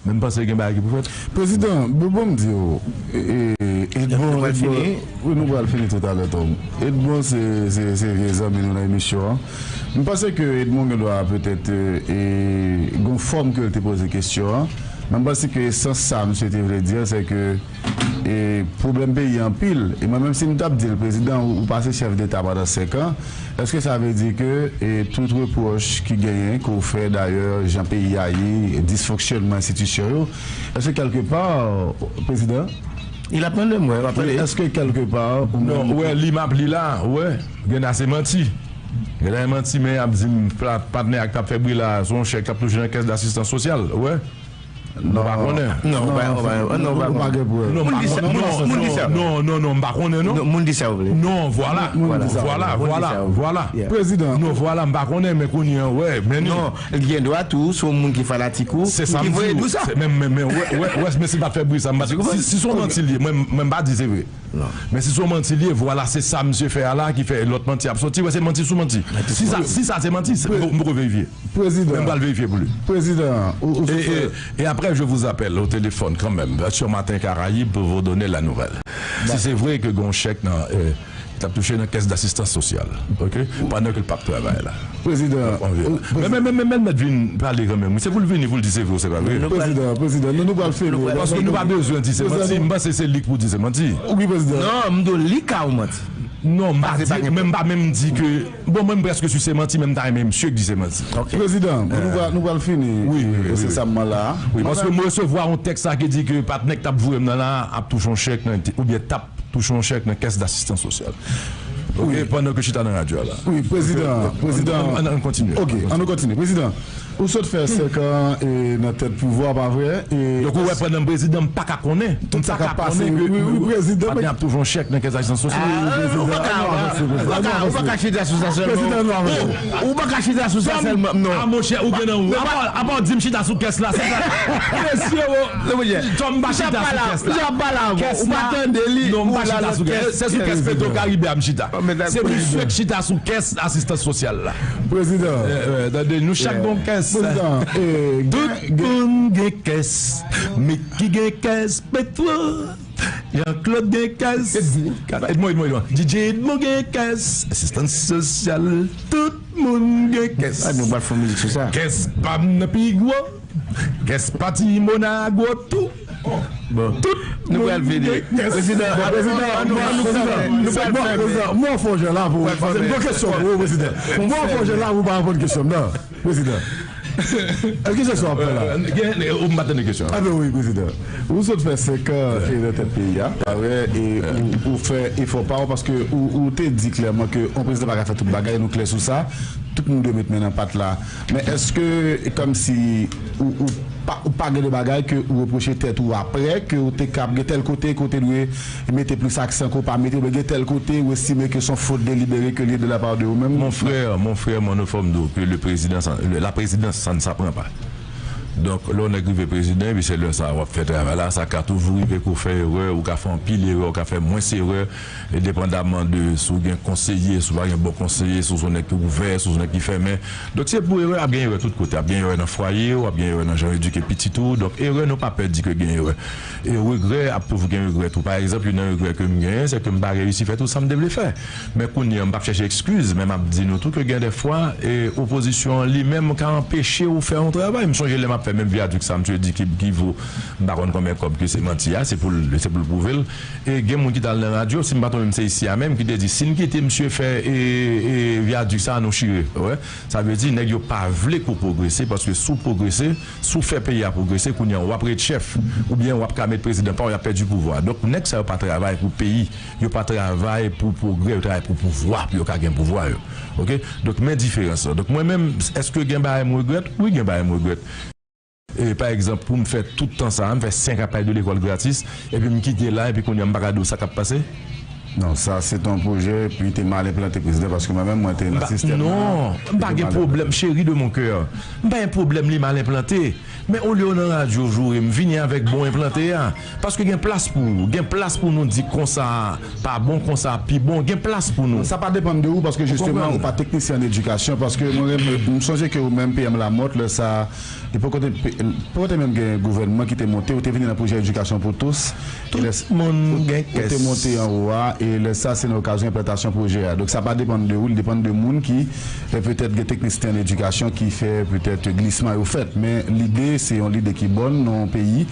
Men m panse gen bagay ki pou fèt. Prezidan, bon, bon, m di w, e, e, Edmond, nou pral Edmond, fini. Wi, nou pral fini toutalè, Tom. Edmond, se, se, se vye zanmi nou nan emisyon an. M panse ke Edmond gen dwa petèt, e, e, gon fòm ke l te poze kesyon an. Men m panse ke esans sa misye te vle di a, se ke, e, pwoblèm peyi anpil. E mwen menm si m t ap di l, Prezidan, ou, ou pase chèf deta pandan senk an, èske sa vle di ke, e, tout repwòch ki genyen, ke w fè dayè, jan peyi a ye, disfonksyònman enstitisyon yo, èske kèlkepa, Prezidan? Il ap tande m, wè, w ap tande. Èske kèlkepa ou menm... Non, ou wè, li m ap li la, ou wè, gen ase manti. Gen ase manti, men y ap di m, pa-, patnè a k t ap fè bri la, se yon chèk k ap touche nan kès dasistans sosyal, ou wè. Nou pa konnen. Non, non, pa, pa, non, nou pa pa gen prèv. Non, m pa konnen. Non, non, non, non, m pa konnen, non. Non, moun di sa yo vle. Non, vwala. Moun di sa yo vle. Vwala, vwala, vwala. Prezidan. Non, vwala, m pa konnen, men kounye a, wè, men non. Non, li gen dwa tou, se yon moun ki fanatik ou, ki voye di w sa. Men, men, men, wè, wè, wè, men si l pa t fè bri sa, m pa t, si, si se yon manti li ye, mwen, mwen, m pa di se vre. Non. Men si se yon manti li ye, vwala, se sa misye fè a la ki fè lòt manti ap soti. Wè, se manti sou manti. Si sa, si sa se manti, se, m poko verifye. Prezidan. Men m pral verifye pou li. Prezidan, ou, ou... Et, et, et après, je vous appelle au téléphone quand même, sur Matin Caraïbe, pour vous donner la nouvelle. Si se vre ke gen yon chèk nan, eh, t ap touche nan kès dasistans sosyal, ok? Pandan ke l p ap travay la. Prezidan, men, men, men, men, men, mèt vin pale kanmenm. Se pou l vini, pou l di se vre ou se pa vre. Prezidan, prezidan, nou, nou pral fini. Paske nou pa bezwen di se manti. M panse se li k pou di se manti. Wi, prezidan. Non, m di w li ka w manti. Non, m pa di, men m pa menm di ke, bon, mwen, m prèske si se manti, men m ta renmen misye k di se manti. Prezidan, nou pral, nou pral fini, wi, wi, wi, wi, ensesamman la. Wi, paske m resevwa yon tèks la ki di ke patnè k t ap voye m nan la ap touche yon chèk nan, oubyen t ap touche yon chèk nan kès dasistans sosyal. Ok, pandan ke chita nan radyo a la. Wi, prezidan, prezidan. Ann, ann, ann kontinye. Ok, ann nou kontinye. Prezidan, ou sot fè senk an, e, nan tèt pouvwa, pa vre? E donk, ou wè, pandan m prezidan, m pa ka konnen. M pa ka konnen ke, wi, wi, prezidan, patnè ap touche yon chèk nan kès dasistans sosyal. Ou pa ka, ou pa ka, ou pa ka chita sou sa sèlman. Prezidan, nou avanse. Ou pa ka chita sou sa sèlman, non. A, monchè, ou gen nan ou. Apa, apa w di m chita sou kès la, se sa. Mesye, Tom pa chita sou kès la. Kès la. Ou pa tande li. Non, m pa chita sou kès. Se sou kès Petro Caribe a m chita. Se misye k chita sou kès asistans sosyal la. Prezidan. Tande, nou chak gen yon kès. Tout moun gen kès. Micky gen kès Petro. Jean Claude gen kès. Edmond, Edmond, Edmond. D J Edmond gen kès asistans sosyal. Tout moun gen kès. Nou pral fè mizik sou sa. Kès pa m nan pi gwo. Kès pati Monago tou. Bon. Tout moun gen kès. Prezidan, prezidan, prezidan, mwen fè yon jan la pou, paske m gen kesyon pou ou, prezidan. Mwen fè yon jan la pou pa reponn kesyon m nan, prezidan. Èske se sa w ap fè la? Gen, ou m pa tande kesyon an. Anben wi, prezidan. Ou sot fè senk an e nan tèt peyi a, pa vre, e ou, ou fè efò pa w, paske ou, ou te di klèman ke yon prezidan pa ka fè tout bagay, nou klè sou sa. Tout moun dwe met men nan pat la. Men èske, e kòmsi, ou, ou pa, ou pa gen de bagay ke ou repwoche tèt ou apre, ke ou te ka gen tèl kote, ke ou te dwe mete plis aksan ke w pa mete, oubyen gen tèl kote ou estime ke se yon fot delibere ke li ye de la part de ou menm? Mon frère, mon frère, mon enfant, m di w ke le président, ça, le, la présidence, ça ne s'apprend pas. Donk, lè yon nèg rive prezidan, epi se lè sa a w ap fè travay la, sa ka toujou rive ke w fè erè, ou ka fè anpil erè, ou ka fè mwens erè, e depandaman de si w gen konseye, si w pa gen bon konseye, si w se yon nèg ki ouvè, si w se yon nèg ki fèmen. Donk, se pou erè, ap gen erè tout kote. Ap gen erè nan fwaye w, ap gen erè nan jan w edike pitit ou. Donk, erè, nou pa pè di ke gen erè. E regrè, ap toujou gen regrè tou. Pa egzanp, youn nan regrè ke m genyen, se ke m pa reyisi fè tout sa m te vle fè. Men kounye a, m p ap chèche ekskiz, men m ap di nou tou ke gen de fwa, e, opozisyon an li menm ka anpeche w fè yon travay. M sonje lè m ap fè menm vyadik sa, misye di ki, ki vo, m pa konn konbyen kòb ke se manti a, se pou l, se pou l pwouve l. E gen moun ki t al nan radyo, si m pa twonpe m, se isi a menm, ki te di, si n kite misye fè, e, e, vyadik sa, nou chire. Wè, sa vle di, nèg yo pa vle ke w pwogrese, paske si w pwogrese, si w fè peyi a pwogrese, kounye a, w ap ret chèf, oubyen w ap ka met prezidan pa w, y ap pèdi pouvwa. Donk, nèg sa yo pa travay pou peyi, yo pa travay pou pwogrè, yo travay pou pouvwa, pou yo ka gen pouvwa yo. Ok? Donk, men diferans lan. Donk, mwen menm, èske gen bagay m regrèt? Wi, gen bagay m regrèt. E, pa egzanp, pou m fè tout tan sa a, m fè senk an pale de lekòl gratis, epi m kite la, epi kounye a m pa ka di w sa k ap pase? Non, sa se te yon pwojè, epi te mal enplante, prezidan, paske mwen menm, mwen te nan sistèm nan. Non, m pa gen pwoblèm, chéri de mon cœur. M pa gen pwoblèm, li mal enplante. Men olye w nan radyo joure m, vini avèk bon enplante a. Paske gen plas pou ou. Gen plas pou nou di konsa pa bon, konsa pi bon. Gen plas pou nou. Sa pa depann de ou, paske jisteman ou pa teknisyen an edikasyon. Paske mwen renmen, m sonje ke ou menm, P M Lamothe, lè sa, li poko te, poko te menm gen gouvènman ki te monte, ou te vini nan pwojè Edikasyon pou tous. Tout moun gen kès. Ou te monte anwo a, e lè sa, se nan okazyon enplantasyon pwojè a. Donk, sa pa depann de ou, li depann de moun ki, e, petèt gen teknisyen an edikasyon ki fè petèt glisman yo fèt. Men lide, se yon lide ki bòn nan yon peyi.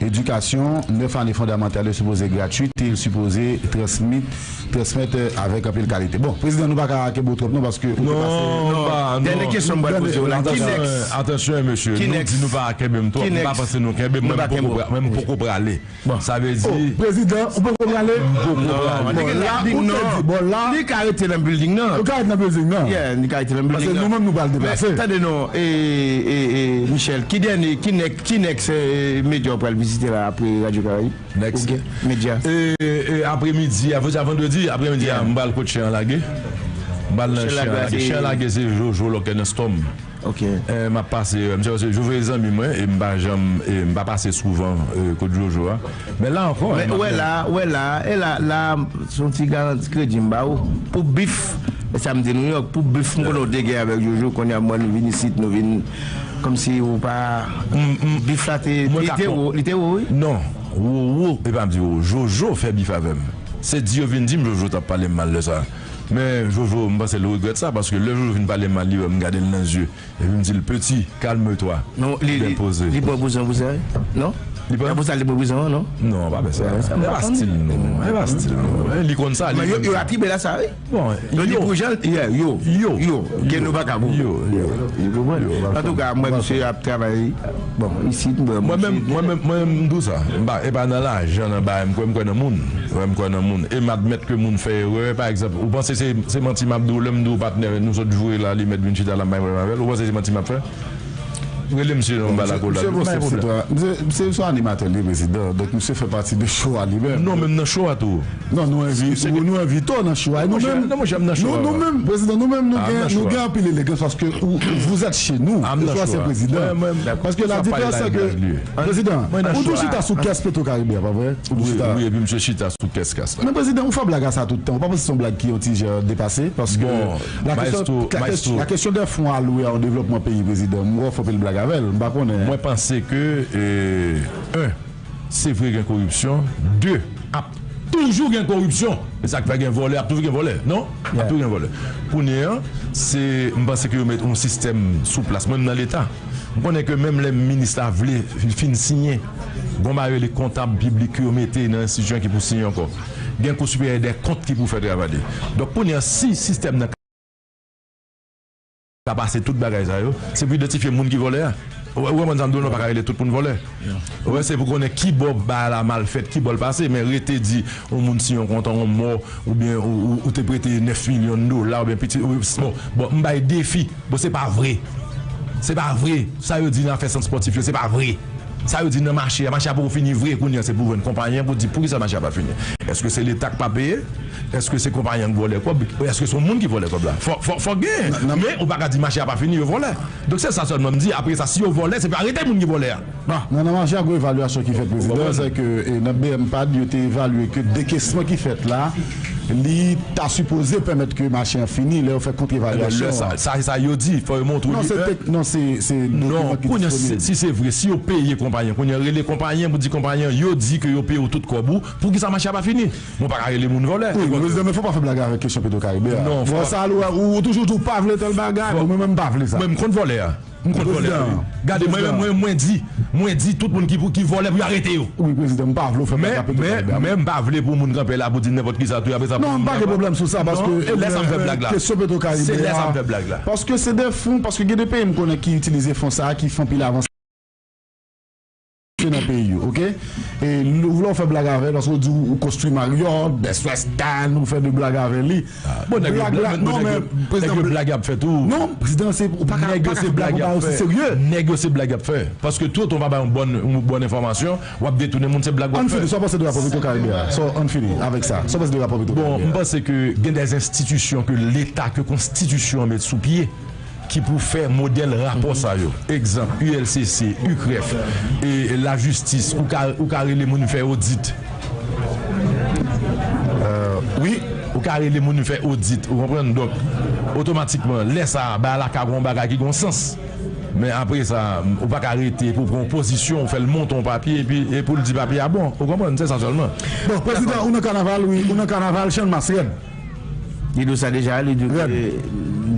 Edikasyon, nèf ane fondamantal yo sipoze gratwit e l sipoze transmit, transmèt, e, avèk anpil kalite. Bon, prezidan, nou pa ka kenbe w twòp non, paske ou te pase. Non, non. Dènye kesyon m pral poze w la, ki nèks? Atansyon, mesye, nou di nou pa kenbe m twòp, m pa panse nou kenbe m, men m poko pra-, men m poko prale. Sa vle di, prezidan, ou poko prale? M poko prale. Bon, la, ou te di, bon, la, li ka rete nan building nan. Ou ka rete nan building nan. Yeah, li ka rete nan building nan. Paske nou menm, nou pral deplase. Men, tande non, e, e, e, Michel, ki dènye, ki nèk, ki nèks, e, medya w pral vizite la apre Radyo Karayib? Nèks. Medya. E, e, apremidi a, vre se a vandredi, apremidi a, m pral kot chen an lage. M pral nan chen an lage. Chen an lage, se Jojo Lòkè nan Stòm. Ok. E, m ap pase, e, m se, se Jojo e zanmi mwen, e m pa janm, e m pa pase souvan, e, kot Jojo a. Men la ankò, men, e, m ap wè la, wè la, e la, la, se yon ti garanti kredi m ba ou. Pou bif, e sa m di Nouyòk, pou bif, m konnen w te gen avèk Jojo, kounye a, mwen, nou vin isit, nou vin kòmsi ou pa, bif la te, li te wo, li te wo, wi. Non, wo, wo, e pa m di wo, Jojo fè bif avè m. Se di yo vin di m, Jojo t ap pale m mal lè sa. Men Jojo, m panse l regrèt sa, paske lè Jojo vin pale m mal, li wè m gade l nan zye. Epi m di l, peti, kalme twa. Non, li, li, li pran bouzan pou sa, wi. Non? Li pran? Pou sa, li pran bouzan an, non? Non, pa fè sa. E pa stil nou. E pa stil nou. E, li konn sa, li konn sa. Men yo, yo atribiye l a sa, wi. Bon, yo di pou jan, yo, yo, yo, yo, gen nou pa ka pou. Yo, yo, yo, yo, yo. Antouka, mwen, misye ap travay. Bon, isit, mwen, mwen menm, mwen menm, mwen menm, m di w sa. M pa, e pa nan lajan, nan bagay, m kwè, m kwè nan moun. Mwen, m kwè nan moun. E m admèt ke moun fè erè, pa egzanp. Ou panse se, se manti m ap di w lè m di w patnè nou sot joure la, li mèt vin chita la, m pa gen pwoblèm avè l? Ou panse se manti m ap fè? Rele misye nan ba l akò la. Misye, misye se yon animatè, li prezidan. Donk, misye fè pati de show a li menm. Non, menm nan show a tou. Non, nou envi-, nou envite w nan show a. E nou menm, non, monchè, m nan show a. Nou menm, prezidan, nou menm, nou gen, nou gen anpil elegans paske ou, vous êtes chez nous. Ce soir, c'est président. Paske la diferans, se ke, prezidan, ou tou chita sou kès Petro Caribe a, pa vre? Ou tou chita. Wi, wi, epi misye chita sou kès kès la. Men prezidan, ou fè blag a sa tout tan. Ou pa panse se yon blag ki yon ti jan depase? Paske la kesyon, la kesyon, la kesyon dè fon alwe a o devlopman peyi, prezidan, m wè w fè anpil blag avè l. M pa konnen. Mwen panse ke, e, en, se vre gen koripsyon. De, ap toujou gen koripsyon. E sa k fè gen vòlè, ap toujou gen vòlè, non? Ap toujou gen vòlè. Kounye a, se, m panse ke yo met yon sistèm sou plas. Mwen, m nan Leta. M konnen ke menm lè minis la vle fin siyen, gon bagay rele kontab piblik ke yo mete nan enstitisyon ki pou siyen ankò. Gen Kou Siperyè dè Kont ki pou fè travay li. Donk, kounye a, si sistèm nan ka pase tout bagay sa yo, se pou idantifye moun ki vòlè a. Ou, ou konprann sa m di w, non, pa ka rele tout moun vòlè. Ou wè, se pou konnen ki bò bagay la mal fèt, ki bò l pase, men rete di yon moun siyen yon kontra, yon mò, oubyen ou, ou, ou te prete nèf milyon dola, oubyen piti, ou, bon, bon, m bay defi. Bon, se pa vre. Se pa vre. Sa yo di nan afè sant spòtif yo, se pa vre. Sa yo di nan mache a, mache a poko fini vre, kounye a se pou jwenn konpayi an pou di poukisa mache a pa fini. Èske se Leta k pa peye? Èske se konpayi an k vòlè kòb? Èske se yon moun ki vòlè kòb la? Fò, fò, fò gen. Men ou pa ka di mache a pa fini, yo vòlè. Donk se sa sèlman m di. Apre sa, si yo vòlè, se pou arete moun ki vòlè a. Nan, nan mache a, gon evalyasyon ki fèt, prezidan, se ke, e, nan B M pad, yo te evalye ke dekesman ki fèt la, li ta sipoze pèmèt ke mache an fini, lè yo fè kont evalyasyon an. Sa, sa yo di, fò yo montre li. Non, se, non, se, se dokiman ki disponible. Si se vre, si yo peye konpayi an, kounye a rele konpayi an pou di konpayi an, yo di ke yo peye w tout kòb ou, poukisa mache a pa fini? Bon, pa ka rele moun vòlè. Wi, men prezidan, men fò pa fè blag avèk kesyon Petro Caribe a. Non, fò pa. Sa, ou, ou toujou di w pa vle tèl bagay, bon, mwen menm m pa vle sa. Mwen, m konn vòlè a. M konn vòlè a, wi. Gade, mwen menm, mwen, mwen di, mwen di tout moun ki, ki vòlè pou yo arete yo. Wi, prezidan, m pa vle w fè blag a Petro Caribe a. Men, men m pa vle pou moun kanpe la pou di nenpòt kisa tou, apre sa pou moun... Non, m pa gen pwoblèm sou sa, paske, e lè sa m fè blag la. Kesyon Petro Caribe a, se lè sa m fè blag la. Paske se de fon, paske gen de peyi m konnen ki itilize fon sa a, ki fè anpil avanse nan peyi yo, oke? E ou vle w fè blag avè l, paske ou di ou konstwi Marriott, Best Western, ou fè de blag avè li. Bon, nèg yo, non, men prezidan, nèg yo blag y ap fè tou. Non, prezidan, se, ou pa ka, ou pa ka fè blag, ou pa osi serye. Nèg yo se blag y ap fè. Paske tout, ou pa bay yon bòn, yon bòn enfòmasyon, w ap detounen moun, se blag w ap fè. Ann fini, sa w panse de rapò Petro Caribe a? Sa, ann fini avèk sa. Sa w panse de rapò Petro Caribe a? Bon, m panse ke gen de enstitisyon ke Leta, ke konstitisyon an met sou pye. ki pou fè modèl rapò sa yo. Egzanp, U L C C, U C R E F, e lajistis, ou ka, ou ka rele moun fè odit. Wi, ou ka rele moun fè odit, ou konprann? Donk, otomatikman, lè sa a, bagay la ka gon bagay ki gon sans. Men apre sa, ou pa ka rete pou pran yon pozisyon, ou fè l monte yon papye, epi, e pou l di papye a bon. Ou konprann? Se sa sèlman. Bon, prezidan, ou nan kanaval, wi, ou nan kanaval, Channmas, rèd. Li di w sa deja, li di w ke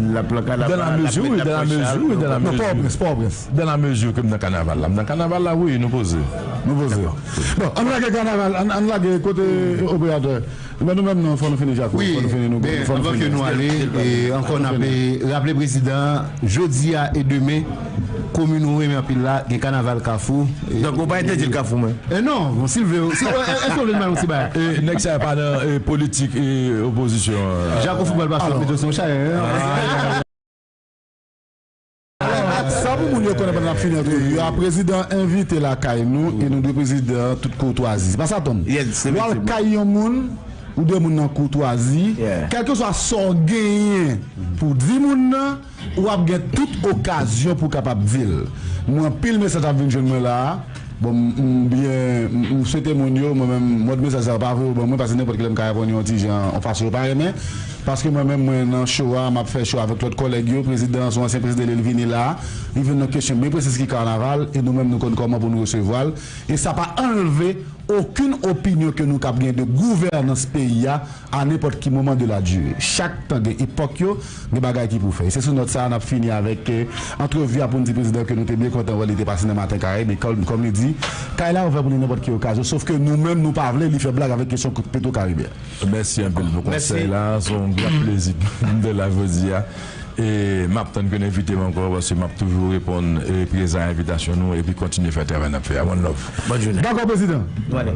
l ap lan kanaval, dans la mesure, wi, dans la mesure, wi, dans la mesure. Non, Pòtoprens, Pòtoprens. Dans la mesure ke m nan kanaval la. M nan kanaval la, wi, nou poze. Nou poze. Bon, ann lage kanaval, ann, ann lage kote operatè. Men nou menm, non, fò nou fini, Jako. Wi, fò nou fini, nou, men fò nou anvan fini. Ke nou ale, e, ankò n ap, e, raple prezidan, jodi a e demen, komin ou renmen anpil la, gen kanaval Kafou. Donk, ou pa entèdi l Kafou, mwen. E non, bon, si l vle, si, e, èske w vle n ba l yon ti bagay? E, nèg sa yo pa nan, e, politik, e, opozisyon, e. Jako foutbòl pa fè mete sou yon chay, en. Sa pou moun yo konnen pandan n ap fini antrevi a, prezidan envite lakay nou e nou dwe prezidan tout koutwazi. Se pa sa, Tom? Ou al kay yon moun, ou dwe moun nan koutwazi, kèlkeswa sa w genyen pou di moun nan, ou ap gen tout okazyon pou w kapab di l. Mwen, anpil mesaj ap vin jwenn mwen la a. Bon, m, m byen, m, m swete moun yo, mwen menm, mòd mesaj sa yo pa voye ban mwen, paske nenpòt kilè m ka reponn yo yon ti jan, yon fason yo pa renmen. Paske mwen menm, mwen nan show a, m ap fè show avèk lòt kòlèg yo, prezidan, se yon ansyen prezidan, lè l vini la a, li vin nan kesyon byen presiz ki kanaval, e nou menm, nou konn kòman pou nou resevwa l. E sa pa anlve okenn opinyon ke nou kab gen de gouvènans peyi a, a nenpòt ki moman de la dire. Chak tan gen epòk yo, gen bagay ki pou fè. E se sou nòt sa a n ap fini avèk, eh, antrevi a pou n di prezidan ke nou te byen kontan wè li te pase nan Maten Karayib. E kòm, kòm li di, kay la ouvè pou li nenpòt ki okazyon. Sof ke nou menm, nou pa vle li fè blag avèk kesyon Petro Karibyen. Mèsi anpil pou konsèy la. Se yon gran plezi pou m te la jodi a. E m ap tann ke n envite m ankò, paske m ap toujou reponn, e, prezan a envitasyon nou, epi kontinye fè travay n ap fè a. One love. Bòn jounen. Dakò, prezidan. Nou ale.